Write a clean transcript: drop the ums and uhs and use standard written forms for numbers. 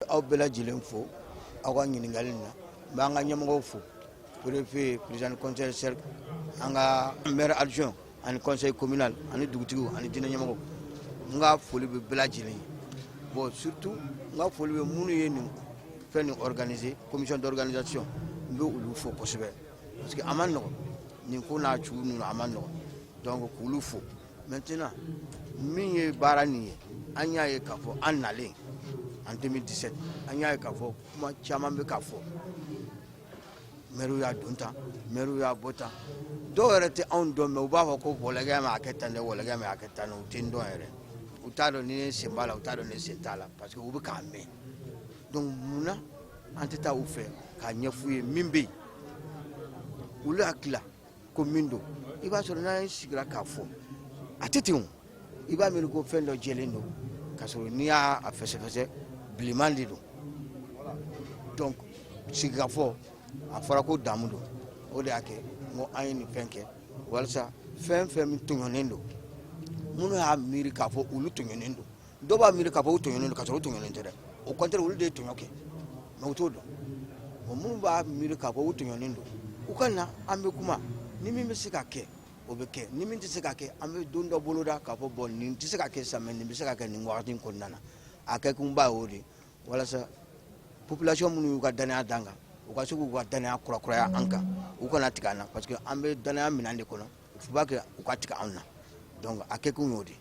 Aw bɛɛ lajɛlen fo aw ka ɲininkali na. N b'an ka ɲɛmɔgɔw fo, préfet, président du conseil cercle, an ka maire adjoint ani conseil communal ani dugutigiw ani diinɛ ɲɛmɔgɔw. N ka foli bɛ bɛɛ lajɛlen ye. Bon, surtout n ka foli bɛ minnu ye nin fɛn nin organiser, commission d'organisation, n bɛ olu fo kosɛbɛ, parce que a ma nɔgɔn, nin ko n'a cogo ninnu a ma nɔgɔn. Donc k'olu fo. Maintenant, min ye baara nin ye, an y'a ye k'a fɔ an nalen en 2017, an y'a ye k'a fɔ kuma caman bɛ k'a fɔ, maire y'a don tan, maire y'a bɔ tan. Dɔw yɛrɛ tɛ anw dɔn, mais u b'a fɔ ko wɔlɔkɛ ma a kɛ tan dɛ, wɔlɔkɛ ma a kɛ tan dɛ. U tɛ n dɔn yɛrɛ, u t'a dɔn ni ne sen b'a la, u t'a dɔn ne sen t'a la, parce que u bɛ k'a mɛn. Donc munna an tɛ taa u fɛ k'a ɲɛf'u ye min bɛ yen? Olu hakili la ko min don, i b'a sɔrɔ n'an sigira k'a fɔ, a tɛ ten o. I b'a miiri ko fɛn dɔ jɛlen don, k'a sɔrɔ n'i y'a fɛsɛfɛsɛ, bilenman de don. Donc sigikafɔ, a fɔra ko damu don, o de y'a kɛ n ko an ye nin fɛn kɛ walasa fɛn fɛn min tɔɲɔnen don, minnu y'a miiri k'a fɔ olu tɔɲɔnen don, dɔw b'a miiri k'a fɔ u tɔɲɔnen don, k'a sɔrɔ u tɔɲɔnen tɛ dɛ. Au contraire, olu de ye tɔɲɔ kɛ, mais u t'o dɔn. Bon, minnu b'a miiri k'a fɔ u tɔɲɔnen don, u ka na, an bɛ kuma. Ni min bɛ se ka kɛ, o bɛ kɛ. Ni min tɛ se ka kɛ, an bɛ don dɔ boloda k'a fɔ bon, nin tɛ se ka kɛ sisan, mais nin bɛ se ka kɛ nin wagati in kɔnɔna na. A kɛkunba y'o de ye, walasa population minnu y'u ka danaya d'an kan, u ka se k'u ka danaya kurakuraya an kan, u kana tigɛ an na, parce que an bɛ danaya minɛn de kɔnɔ. Il faut pas que u ka tigɛ anw na. Donc a kɛkun y'o de ye.